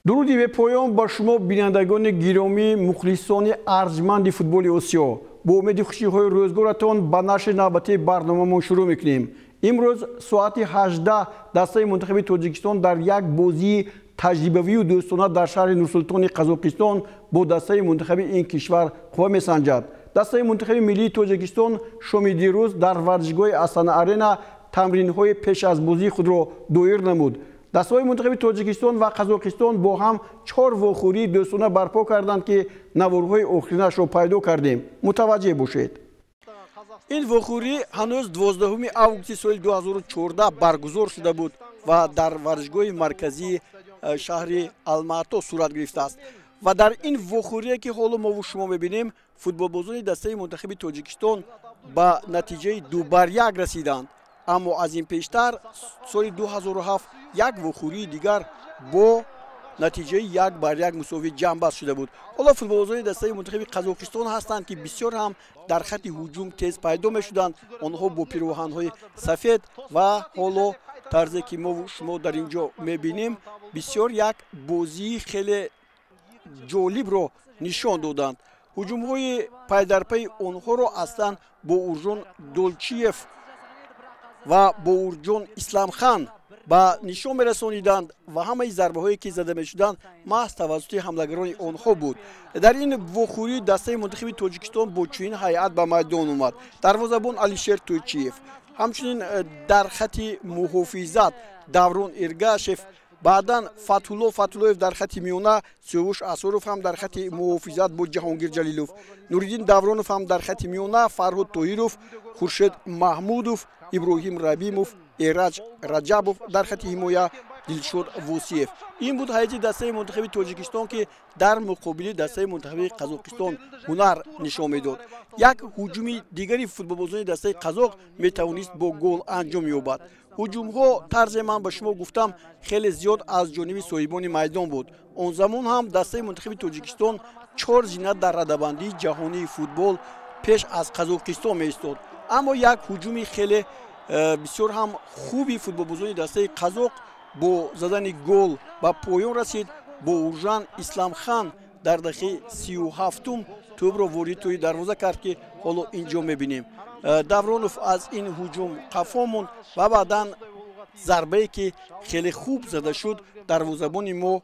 Дуруди бепоён ба шумо, бинандагони гиромӣ, мухлисони арҷманди футболи Осиё. Бо умеди хушиҳои рӯзгоратон ба нашри навбатии барномамон шурӯъ мекунем. Имрӯз соати 18 дастаи мунтахаби Тоҷикистон дар як бозии таҷрибавию дӯстона дар шаҳри Нурсултони Қазоқистон бо дастаи мунтахаби ин кишвар қувва месанҷад. Дастаи мунтахаби миллии Тоҷикистон шоми дирӯз дар варзишгоҳи Астана Арена тамринҳои пеш аз бозии худро доир намуд. Дастаҳои мунтахаби Тоҷикистон ва Қазоқистон бо ҳам чор вохӯрии дӯстона барпо карданд, ки наворҳои охиринашро пайдо кардем. Мутаваҷҷеҳ бошед. Ин вохӯрӣ ҳанӯз 12 августи соли 2014 баргузор шуда буд ва дар варзишгоҳи марказии шаҳри Алмато сурат гирифтааст. Ва дар ин вохӯрие, ки ҳоло мову шумо мебинем, футболбозони дастаи мунтахаби Тоҷикистон ба натиҷаи 2-1 расиданд. Аммо аз ин пештар соли 2007 як вохӯрии дигар бо натиҷаи 1-1 мусовӣ ҷамъбаст шуда буд. Ҳоло футболбозони дастаи мунтахаби Қазоқистон ҳастанд, ки бисёр ҳам дар хатти ҳуҷум тез пайдо мешуданд. Онҳо бо пироҳанҳои сафед ва ҳоло тарзе ки мо шумо дар ин ҷо мебинем, бисёр як бозии хеле ҷолибро нишон доданд. Ҳуҷумҳои пайдарпайи онҳоро аслан Боурҷон Долчиев ва Боурҷон Исламхан ба нишон мерасониданд ва ҳамаи зарбаҳое, ки зада мешуданд, маҳз тавассути ҳамлагарони онҳо буд. Дар ин вохӯрӣ дастаи мунтахаби Тоҷикистон бо чунин ҳайат ба майдон омад: дарвозабон Алишер Тӯйчиев, ҳамчунин дар хати муҳофизат Даврон Иргашев, баъдан Фатҳулло Фатҳуллоев дар хати миёна, Сиёвуш Асоров ҳам дар хати муҳофизат бо Ҷаҳонгир Ҷалилов, Нуриддин Давронов ҳам дар хати миёна, Фарҳод Тоҳиров, Хуршед Маҳмудов, Иброҳим Рабимов, Эраҷ Раҷабов дар хати ҳимоя, Дилшод Вусиев. Ин буд ҳайати дастаи мунтахаби Тоҷикистон, ки дар муқобили дастаи мунтахаби Қазоқистон ҳунар нишон медод. Як ҳуҷуми дигари футболбозони дастаи қазоқ метавонист бо гол анҷом ёбад. Ҳуҷумҳо, тарзе ман ба шумо гуфтам, хеле зиёд аз ҷониби соҳибони майдон буд. Он замон ҳам дастаи мунтахаби Тоҷикистон чор зина дар радабандии ҷаҳонии футбол пеш аз Қазоқистон меистод. Аммо як ҳуҷуми хеле бисёр ҳам хуби футболбозони дастаи қазоқ бо задани гол ба поён расид. Боуржан Исламхан дар дақиқаи 37-ум тӯбро ворид тӯи дарвоза кард, ки ҳоло ин ҷо мебинем. Давронов аз ин ҳуҷум қафо монд ва баъдан зарбае, ки хеле хуб зада шуд, дарвозабони мо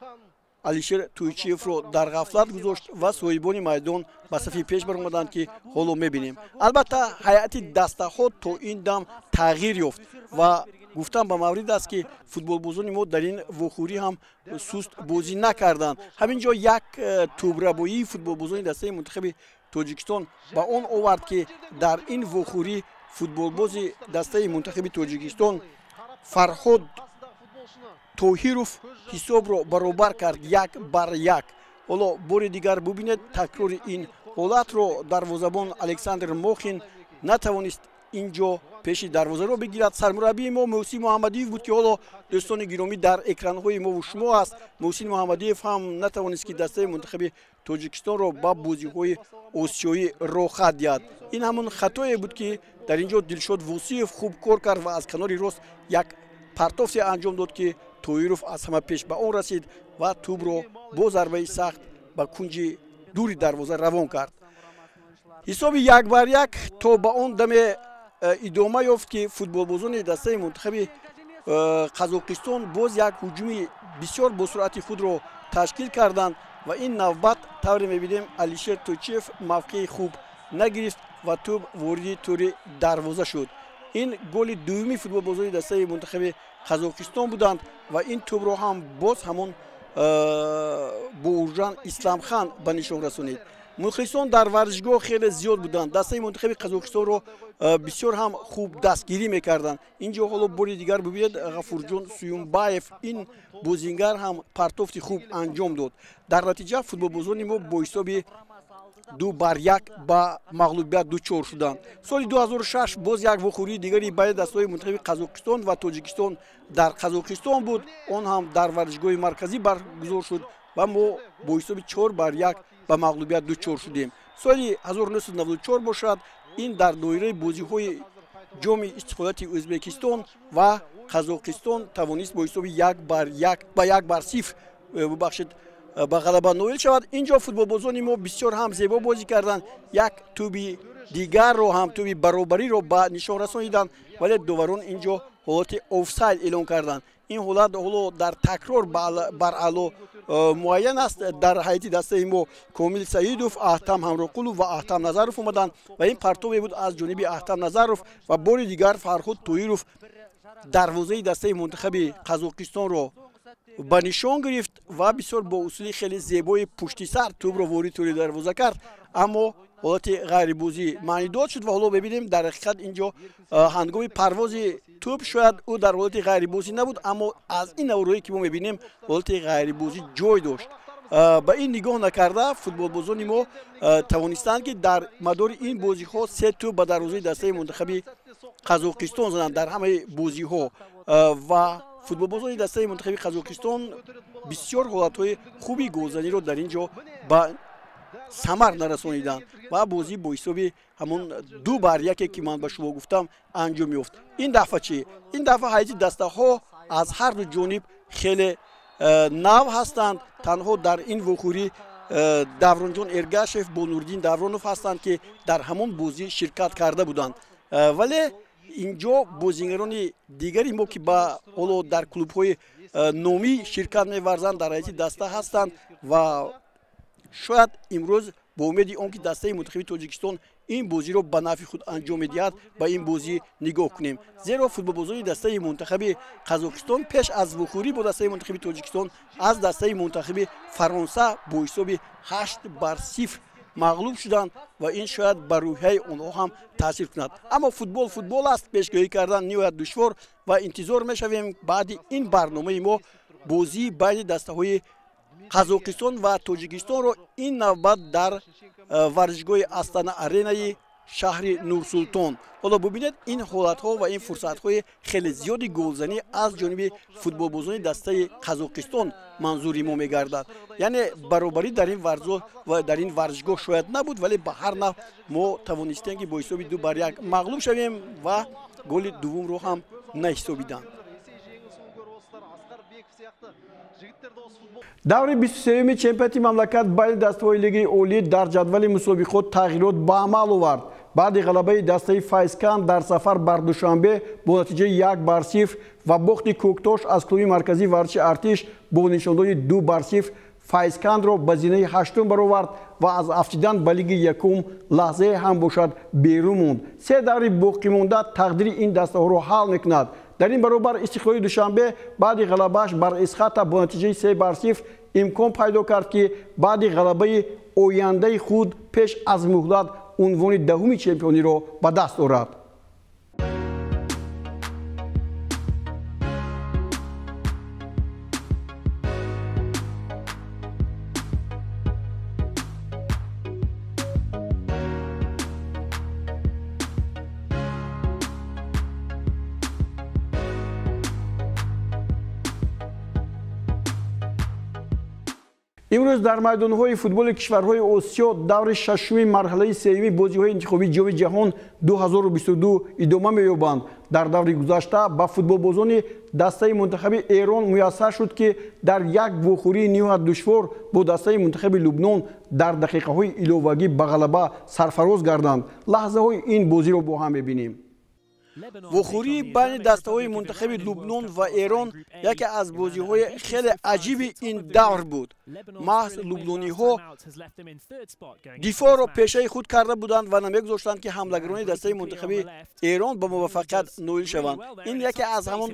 Алишер Тӯйчиевро дар ғафлат гузошт ва соҳибони майдон ба сафи пеш баромаданд, ки ҳоло мебинем. Албатта, ҳайати дастаҳо то ин дам тағйир ёфт ва гуфтан ба маврид аст, ки футболбозони мо дар ин вохӯрӣ ҳам суст бозӣ накарданд. Ҳамин ҷо як тӯбрабоии футболбозони дастаи мунтахаби Тоҷикистон ба он овард, ки дар ин вохӯрӣ футболбози дастаи мунтахаби Тоҷикистон Фарҳод Тоҳиров ҳисобро баробар кард, 1-1. Ҳоло бори дигар бубинед такрори ин ҳолатро. Дарвозабон Александр Мохин натавонист ин ҷо пеши дарвозаро бигирад. Сармураббии мо Муҳсин Муҳаммадиев буд, ки ҳоло, дӯстони гиромӣ, дар экранҳои мову шумо аст. Муҳсин Муҳаммадиев ҳам натавонист, ки дастаи мунтахаби Тоҷикистонро ба бозиҳои осиёӣ роҳхат диҳад. Ин ҳамон хатое буд, ки дар ин ҷо Дилшод Вусиев хуб кор кард ва аз канори рост як партофте анҷом дод, ки Тоҳиров аз ҳама пеш ба он расид ва тӯбро бо зарбаи сахт ба кунҷи дури дарвоза равон кард. Ҳисоби 1-1 то ба он даме идома ёфт, ки футболбозони дастаи мунтахаби Қазоқистон боз як ҳуҷуми бисёр босуръати худро ташкил карданд ва ин навбат, тавре мебинем, Алишер Тӯйчиев мавқеи хуб нагирифт ва тӯб вориди тӯри дарвоза шуд. Ин голи дуюми футболбозони дастаи мунтахаби Қазоқистон буданд ва ин тӯбро ҳам боз ҳамон Боуржан Исламхан ба нишон расонид. Мухлисон дар варзишгоҳ хеле зиёд буданд. Дастаи мунтахаби Қазоқистонро бисёр ҳам хуб дастгирӣ мекарданд. Ин ҷо ҳоло бори дигар бибинед, Ғафурҷон Суюнбаев, ин бозингар ҳам партофти хуб анҷом дод. Дар натиҷа футболбозони мо бо ҳисоби 2-1 ба мағлубият дучор шуданд. Соли 2006 боз як вохӯрии дигари байни дастаҳои мунтахаби Қазоқистон ва Тоҷикистон дар Қазоқистон буд. Он ҳам дар варзишгоҳи марказӣ баргузор шуд ва мо бо ҳисоби 4-1 ба мағлубият дучор шудем. Соли 1994 бошад, ин дар доираи бозиҳои ҷоми истиқлолияти Ӯзбекистон ва Қазоқистон тавонист бо ҳисоби 1-1 ба 1-0. бубахшид, ба ғалаба ноил шавад. Инҷо футболбозони мо бисёр ҳам зебо бозӣ карданд, як тӯби дигарро ҳам, тӯби баробариро ба нишон расониданд, вале доварон инҷо ҳолати офсайд эълон карданд. Ин ҳолат ҳоло дар такрор баръало муайян аст. Дар ҳайати дастаи мо Комил Саидов, Аҳтам Ҳамроқулов ва Аҳтам Назаров омаданд ва ин партобе буд аз ҷониби Аҳтам Назаров ва бори дигар Фарҳуд Тоиров дарвозаи дастаи мунтахаби Қазоқистонро ба нишон гирифт ва бисёр бо усули хеле зебои пуштисар тӯбро ворид тӯри дарвоза кард, аммо ҳолати ғайрибозӣ маънидод шуд. Ва ҳоло мебинем, дар ҳақиқат инҷо ҳангоми парвози тӯб шояд ӯ дар ҳолати ғайрибозӣ набуд, аммо аз ин наврӯе ки мо мебинем, ҳолати ғайрибозӣ ҷой дошт. Ба ин нигоҳ накарда, футболбозони мо тавонистанд, ки дар мадори ин бозиҳо се тӯб ба дарвозаи дастаи мунтахаби Қазоқистон зананд дар ҳамаи бозиҳо. Ва футболбозони дастаи мунтахаби Қазоқистон бисёр ҳолатҳои хуби голзаниро дар ин ҷо ба самар нарасониданд ва бозӣ бо ҳисоби ҳамон 2-1, ки ман ба шумо гуфтам, анҷом ёфт. Ин дафъа чӣ? Ин дафъа ҳайати дастаҳо аз ҳар ду ҷониб хеле нав ҳастанд. Танҳо дар ин вохӯрӣ Давронҷон Эргашев бо Нуриддин Давронов ҳастанд, ки дар ҳамон бозӣ ширкат карда буданд. Вале инҷо бозигарони дигари мо, ки ба ҳоло дар клубҳои номӣ ширкат меварзанд, дар ҳайати даста ҳастанд ва шояд имрӯз бо умеди он ки дастаи мунтахаби Тоҷикистон ин бозиро ба нафъи худ анҷом медиҳад, ба ин бозӣ нигоҳ кунем. Зеро футболбозони дастаи мунтахаби Қазоқистон пеш аз вухӯрӣ бо дастаи мунтахаби Тоҷикистон аз дастаи мунтахаби Фаронса бо ҳисоби 8-0 мағлуб шуданд ва ин шояд ба рӯҳияи онҳо ҳам таъсир кунад. Аммо футбол футбол аст, пешгӯӣ кардан ниҳоят душвор ва интизор мешавем баъди ин барномаи мо бозии байни дастаҳои Қазоқистон ва Тоҷикистонро, ин навбат дар варзишгоҳи Астана Аренаи шаҳри Нурсултон. Ҳоло бубинед ин ҳолатҳо ва ин фурсатҳои хеле зиёди голзанӣ аз ҷониби футболбозони дастаи Қазоқистон манзури мо мегардад. Яъне баробарӣ дар ин варзо ва дар ин варзишгоҳ шояд набуд, вале ба ҳар нав мо тавонистем, ки бо ҳисоби 2-1 мағлуб шавем ва голи дуввумро ҳам наҳисобиданд. Даври 23-юми чемпионати мамлакат байни дастаҳои лигаи олӣ дар ҷадвали мусобиқот тағйирот ба амал овард. Баъди ғалабаи дастаи Файзканд дар сафар бар Душанбе бо натиҷаи 1-0 ва бохти Кӯктош аз клуби марказии варзиши Артиш бо нишондоди 2-0, Файзкандро ба зинаи ҳаштум баровард ва аз афтидан ба лиги якум лаҳзае ҳам бошад берун монд. Се даври боқимонда тақдири ин дастаҳоро ҳал мекунад. Дар ин баробар Истиқлоли Душанбе баъди ғалабааш бар Исхата бо натиҷаи 3-0 имкон пайдо кард, ки баъди ғалабаи ояндаи худ пеш аз муҳлат унвони даҳуми чемпиониро ба даст орад. Имрӯз дар майдонҳои футболи кишварҳои Осиё даври шашуми марҳилаи сеюми бозиҳои интихобии Ҷоми ҷаҳон 2022 идома меёбанд. Дар даври гузашта ба футболбозони дастаи мунтахаби Эрон муяссар шуд, ки дар як вохӯрии ниҳоят душвор бо дастаи мунтахаби Лубнон дар дақиқаҳои иловагӣ ба ғалаба сарфароз гарданд. Лаҳзаҳои ин бозиро бо ҳам мебинем. Вохӯрии байни дастаҳои мунтахаби Лубнон ва Эрон яке аз бозиҳои хеле аҷиби ин давр буд. Маҳз лубнониҳо дифоъро пешаи худ карда буданд ва намегузоштанд, ки ҳамлагарони дастаи мунтахаби Эрон ба муваффақият ноил шаванд. Ин яке аз ҳамон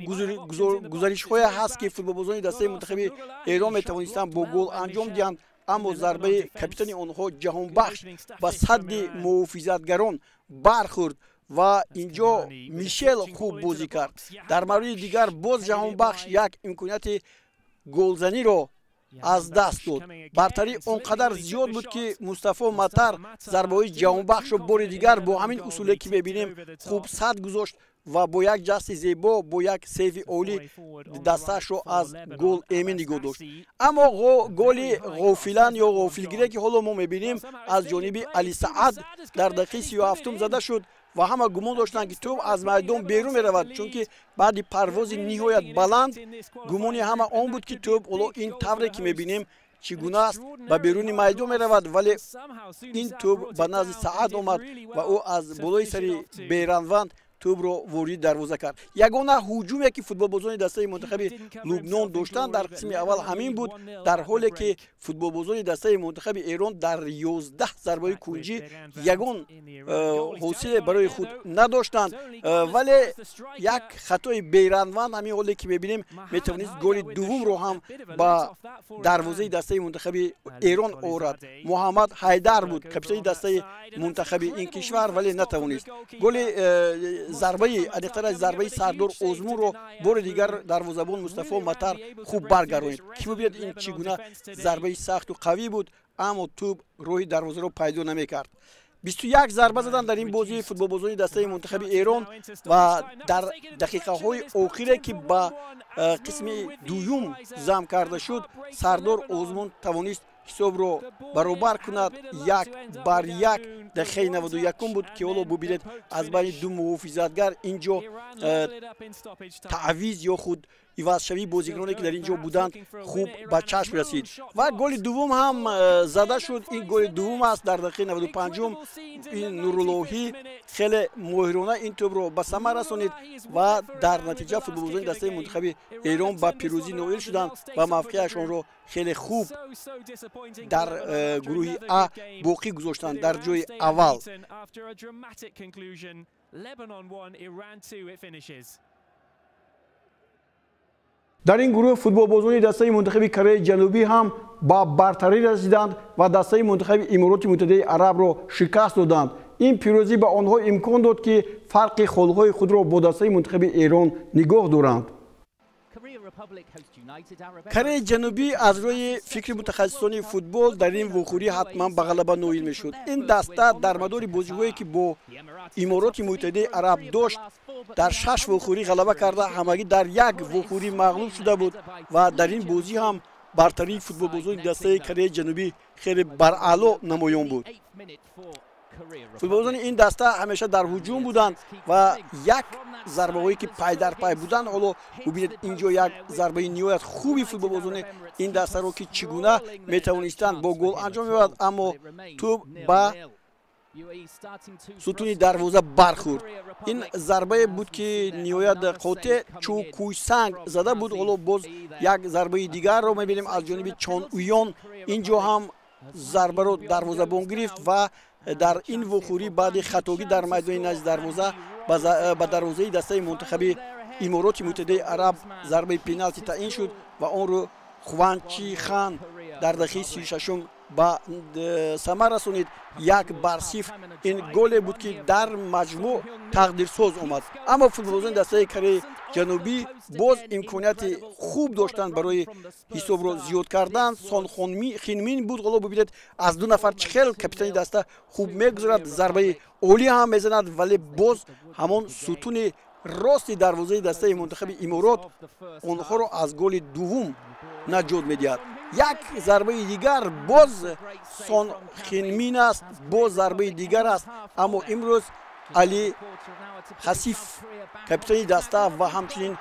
гузаришҳое ҳаст, ки футболбозони дастаи мунтахаби Эрон метавонистанд бо гол анҷом диҳанд, аммо зарбаи капитани онҳо Ҷаҳонбахш ба садди муҳофизатгарон бархӯрд ва инҷо Мишел хуб бозӣ кард. Дар мавриди дигар боз Ҷаҳонбахш як имконияти голзаниро аз даст дод. Бартарӣ он қадар зиёд буд, ки Мустафо Матар зарбаҳои Ҷаҳонбахшро бори дигар бо ҳамин усуле, ки мебинем, хуб сад гузошт ва бо як ҷасти зебо, бо як сейфи олӣ дастаашро аз гол эмин нигоҳ дошт. Аммо голи ғофилан ё ғофилгире, ки ҳоло мо мебинем, аз ҷониби Алисаад дар дақиқаи 37-ум зада шуд. Ва ҳама гумон доштанд, ки тӯб аз майдон берун меравад, чунки баъди парвози ниҳоят баланд гумони ҳама он буд, ки тӯб ҳоло ин тавре ки мебинем чӣ гуна аст, ба беруни майдон меравад. Вале ин тӯб ба назди Саъад омад ва ӯ аз болои сари Беранванд тӯбро ворид дарвоза кард. Ягона ҳуҷуме, ки футболбозони дастаи мунтахаби Лубнон доштанд дар қисми аввал, ҳамин буд, дар ҳоле ки футболбозони дастаи мунтахаби Эрон дар 11 зарбаи кунҷӣ ягон ҳосиле барои худ надоштанд. Вале як хатои Беранванд, ҳамин ҳоле ки мебинем, метавонист голи дуввумро ҳам ба дарвозаи дастаи мунтахаби Эрон орад. Муҳаммад Ҳайдар буд капитани дастаи мунтахаби ин кишвар, вале натавонист. Голи зарбаи, аниқтар, зарбаи Сардор Озмунро бори дигар дарвозабон Мустафо Матар хуб баргардонид, ки бибинед, ин чӣ гуна зарбаи сахту қавӣ буд, аммо тӯб роҳи дарвозаро пайдо намекард. 21 зарба задан дар ин бозии футболбозони дастаи мунтахаби Эрон ва дар дақиқаҳои охире, ки ба қисми дуюм зам карда шуд, Сардор Озмун тавонист ҳисобро баробар кунад, 1-1. Дақиқаи 91-ум буд, ки ҳоло бубинед, аз байни ду муҳофизатгар ин ҷо таъвиз ё худ ивазшавии бозигароне, ки дар ин ҷо буданд, хуб ба чашм расид ва голи дуввум ҳам зада шуд. Ин голи дуввум аст дар дақиқаи 95-ум. Ин Нуруллоҳӣ хеле моҳирона ин тӯбро ба самар расонид ва дар натиҷа футболбозони дастаи мунтахаби Эрон ба пирӯзӣ ноил шуданд ва мавқеашонро хеле хуб дар гурӯҳи А боқӣ гузоштанд дар ҷои аввал. Lebanon 1, Iran 2, it finishes. Дар ин гурӯҳ футболбозони дастаи мунтахаби Кореяи Ҷанубӣ ҳам ба бартарӣ расиданд ва дастаи мунтахаби Имороти Муттаҳидаи Арабро шикаст доданд. Ин пирӯзӣ ба онҳо имкон дод, ки фарқи холҳои худро бо дастаи мунтахаби Эрон нигоҳ доранд. Кореяи Ҷанубӣ аз рӯи фикри мутахассисони футбол дар ин вохӯрӣ ҳатман ба ғалаба ноил мешуд. Ин даста дар мадори бозиҳое, ки бо Имороти Муттаҳидаи Араб дошт, дар шаш вохӯрӣ ғалаба карда, ҳамагӣ дар як вохӯрӣ мағлуб шуда буд ва дар ин бозӣ ҳам бартарии футболбозони дастаи Кореяи Ҷанубӣ хеле бараъло намоён буд. Футболбозони ин даста ҳамеша дар ҳуҷум буданд ва як зарбаҳое, ки пай дар пай буданд. Ҳоло бубинед, ин ҷо як зарбаи ниҳоят хуби футболбозони ин дастаро, ки чӣ гуна метавонистанд бо гол анҷом меёбад, аммо тӯб ба сутуни дарвоза бархӯрд. Ин зарбае буд, ки ниҳоят қотеъ Чӯкӯйсанг зада буд. Ҳоло боз як зарбаи дигарро мебинем аз ҷониби Чон Уён. Ин ҷо ҳам зарбаро дарвозабон гирифт ва дар ин вохӯрӣ баъди хатогӣ дар майдони назди дарвоза ба дарвозаи дастаи мунтахаби Имороти Муттаҳидаи Араб зарбаи пеналти таъин шуд ва онро Хванчи Хан дар дақиқаи 36-ум ба самар расонид, 1-0. Ин голе буд, ки дар маҷмӯъ тақдирсоз омад, аммо футболбозони дастаи Кореяи Ҷанубӣ боз имконияти хуб доштанд барои ҳисобро зиёд кардан. Сон Хинмин буд. Ҳоло бубинед, аз ду нафар чӣ хел капитани даста хуб мегузарад, зарбаи олӣ ҳам мезанад, вале боз ҳамон сутуни рости дарвозаи дастаи мунтахаби Иморот онҳоро аз голи дуввум наҷот медиҳад. Як зарбаи дигар, боз Сон Хинмин аст, боз зарбаи дигар аст, аммо имрӯз Али Хасиф, капитани даста ва ҳамчунин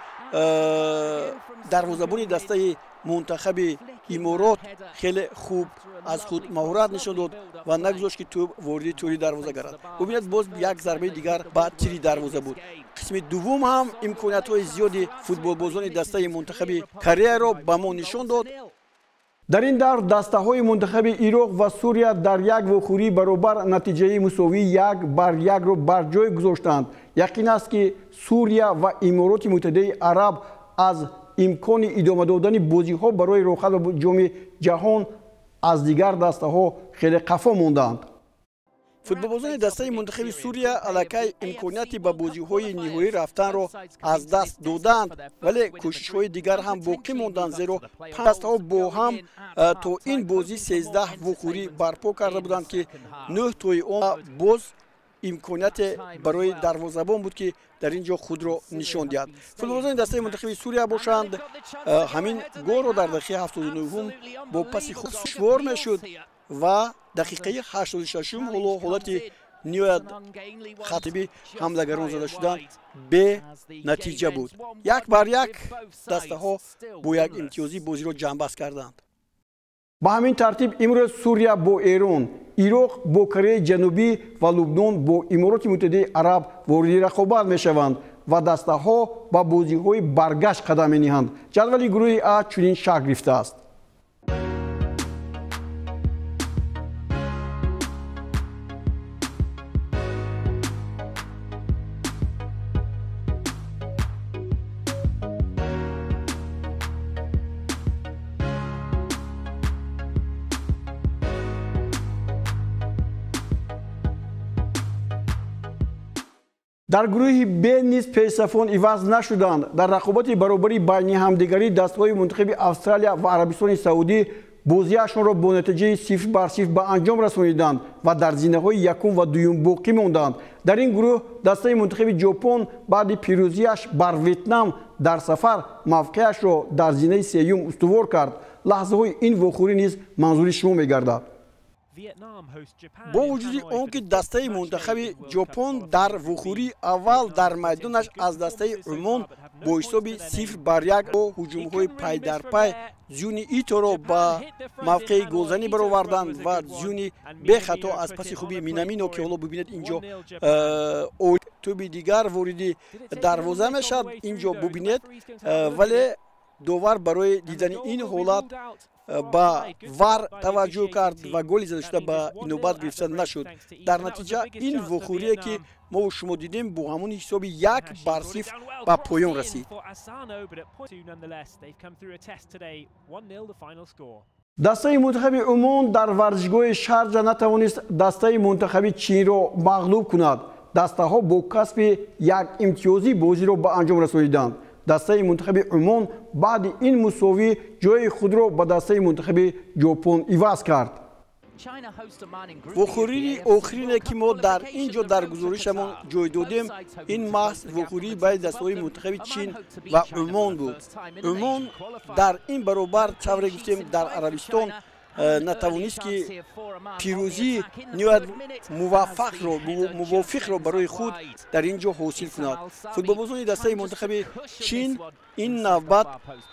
дарвозабони дастаи мунтахаби Иморот, хеле хуб аз худ маҳорат нишон дод ва нагузошт, ки тӯб вориди тӯри дарвоза гардад. Бубинед, боз як зарбаи дигар ба тири дарвоза буд. Қисми дуввум ҳам имкониятҳои зиёди футболбозони дастаи мунтахаби Кореяро ба мо нишон дод. Дар ин давр дастаҳои мунтахаби Ироқ ва Сурия дар як вохӯрӣ баробар натиҷаи мусовии 1-1-ро бар ҷой гузоштанд. Яқин аст, ки Сурия ва Имороти Муттаҳидаи Араб аз имкони идома додани бозиҳо барои роҳхат ба Ҷоми Ҷаҳон аз дигар дастаҳо хеле қафо мондаанд. Футболбозони дастаи мунтахаби Сурия аллакай имконияти ба бозиҳои ниҳоӣ рафтанро аз даст додаанд, вале кӯшишҳои дигар ҳам боқӣ монданд, зеро дастаҳо бо ҳам то ин бозӣ 13 вохӯрӣ барпо карда буданд, ки нӯҳ тои он боз имконияте барои дарвозабон буд, ки дар ин ҷо худро нишон диҳад. Футболбозони дастаи мунтахаби Сурия бошанд, ҳамин голро дар дақиқаи 79-ум бо паси худ душвор мешуд ва дақиқаи 86-ум ҳоло ҳолати ниҳоят хатиби ҳамлагарон зада шуданд бенатиҷа буд. 1-1 дастаҳо бо як имтиёзӣ бозиро ҷамъбаст карданд. Ба ҳамин тартиб имрӯз Сурия бо Эрон, Ироқ бо Кореяи Ҷанубӣ ва Лубнон бо Имороти Муттаҳидаи Араб вориди рақобат мешаванд ва дастаҳо ба бозиҳои баргашт қадам мениҳанд. Ҷадвали гурӯҳи А чунин шакл гирифтааст. Дар гурӯҳи Б низ пешсафон иваз нашуданд. Дар рақобати баробари байни ҳамдигарӣ дастаҳои мунтахаби Австралия ва Арабистони Саудӣ бозиашонро бо натиҷаи 0-0 ба анҷом расониданд ва дар зинаҳои якум ва дуюм боқӣ монданд. Дар ин гурӯҳ дастаи мунтахаби Ҷопон баъди пирӯзиаш бар Ветнам дар сафар мавқеашро дар зинаи сеюм устувор кард. Лаҳзаҳои ин вохӯрӣ низ манзури шумо мегардад. Бо вуҷуди он ки дастаи мунтахаби Ҷопон дар вохӯрии аввал дар майдонаш аз дастаи Умон бо ҳисоби 0-1 бо ҳуҷумҳои пайдарпай Зюни Иторо ба мавқеи голзанӣ бароварданд ва Зюни бехато аз паси хуби Минамино, ки ҳоло бибинед инҷо тӯби дигар вориди дарвоза мешавад, инҷо бубинед, вале довар барои дидани ин ҳолат ба вар таваҷҷӯҳ кард ва голи задашуда ба инобат гирифта нашуд. Дар натиҷа ин вохӯрие ки мо шумо дидем бо ҳамон ҳисоби 1-0 ба поён расид. Дастаи мунтахаби Умон дар варзишгоҳи Шарҷа натавонист дастаи мунтахаби Чинро мағлуб кунад. Дастаҳо бо касби як имтиёзӣ бозиро ба анҷом расониданд. Дастаи мунтахаби Умон баъди ин мусовӣ ҷои худро ба дастаи мунтахаби Ҷопон иваз кард. Вохӯрии охирине ки мо дар ин ҷо дар гузоришамон ҷой додем, ин маҳз вохӯрии байни дастаҳои мунтахаби Чин ва Умон буд. Умон дар ин баробар, тавре гуфтем, дар Арабистон натавонист ки пирӯзии ниҳоят мувофиқро барои худ дар ин ҷо ҳосил кунад. Футболбозони дастаи мунтахаби Чин ин навбат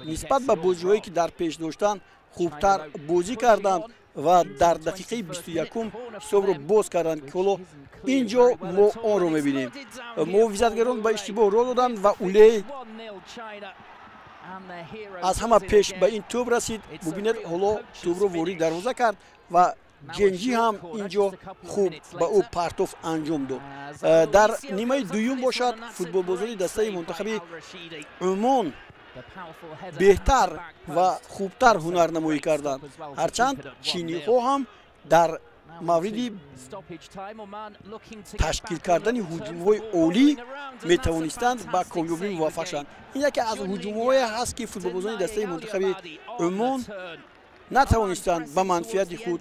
нисбат ба бозиҳое ки дар пеш доштанд хубтар бозӣ карданд ва дар дақиқаи 21 ҳисобро боз карданд, ки ҳоло ин ҷо мо онро мебинем. Муҳофизатгарон ба иштибоҳ роҳ доданд ва Улей аз ҳама пеш ба ин тӯб расид. Бубинед, ҳоло тӯбро ворид дарвоза кард ва Ҷенҷи ҳам ин ҷо хуб ба ӯ партоф анҷом дод. Дар нимаи дуюм бошад, футболбозони дастаи мунтахаби Умон беҳтар ва хубтар ҳунарнамоӣ карданд. Ҳарчанд чиниҳо ҳам дар мавриди ташкил кардани ҳуҷумҳои олӣ метавонистанд ба комёбӣ муваффақ шаванд. Ин яке аз ҳуҷумҳое ҳаст ки футболбозони дастаи мунтахаби Умон натавонистанд ба манфиати худ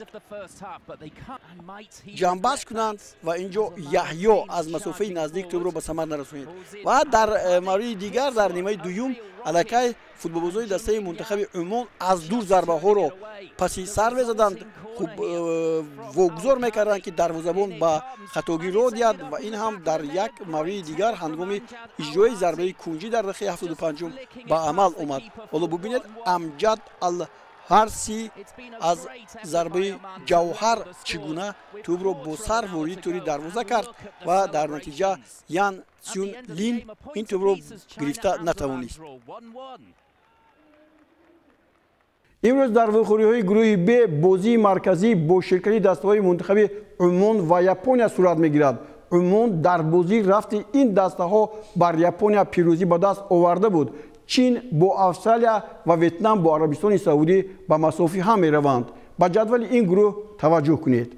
ҷамъбаст кунанд ва ин ҷо Яҳё аз масофаи наздик тӯбро ба самар нарасонид. Ва дар мавриди дигар дар нимаи дуюм аллакай футболбозони дастаи мунтахаби Умон аз дур зарбаҳоро паси сар мезаданд, хуб вогузор мекарданд ки дарвозабон ба хатогӣ роҳ диҳад ва ин ҳам дар як мавриди дигар ҳангоми иҷрои зарбаи кунҷӣ дар дақиқаи 75 ба амал омад. Ҳоло бубинед, Амҷад ал Ҳарси аз зарбаи ҷавҳар чӣ гуна тӯбро бо сар вориди тӯри дарвоза кард ва дар натиҷа Ян Цюн Лин ин тӯбро гирифта натавонист. Имрӯз дар вохӯриҳои гурӯҳи Б бозии марказӣ бо ширкати дастаҳои мунтахаби Умон ва Япония сурат мегирад. Умон дар бозии рафти ин дастаҳо бар Япония пирӯзӣ ба даст оварда буд. Чин бо Австралия ва Ветнам бо Арабистони Саудӣ ба масофи ҳам мераванд. Ба ҷадвали ин гурӯҳ таваҷҷӯҳ кунед.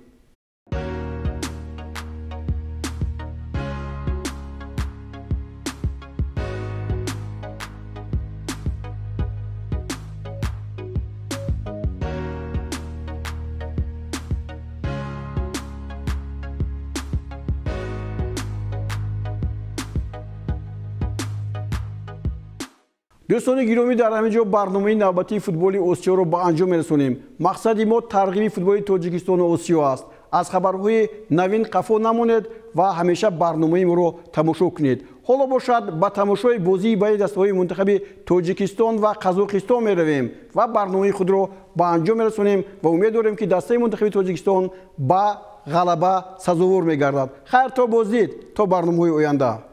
Дӯстони гиромӣ, дар ҳамин ҷо барномаи навбатии футболи Осиёро ба анҷом мерасонем. Мақсади мо тарғиби футболи Тоҷикистону Осиё аст. Аз хабарҳои навин қафо намонед ва ҳамеша барномаи моро тамошо кунед. Ҳоло бошад, ба тамошои бозии байни дастаҳои мунтахаби Тоҷикистон ва Қазоқистон меравем ва барномаи худро ба анҷом мерасонем ва умед дорем, ки дастаи мунтахаби Тоҷикистон ба ғалаба сазовор мегардад. Хайр, то боздид, то барномаҳои оянда.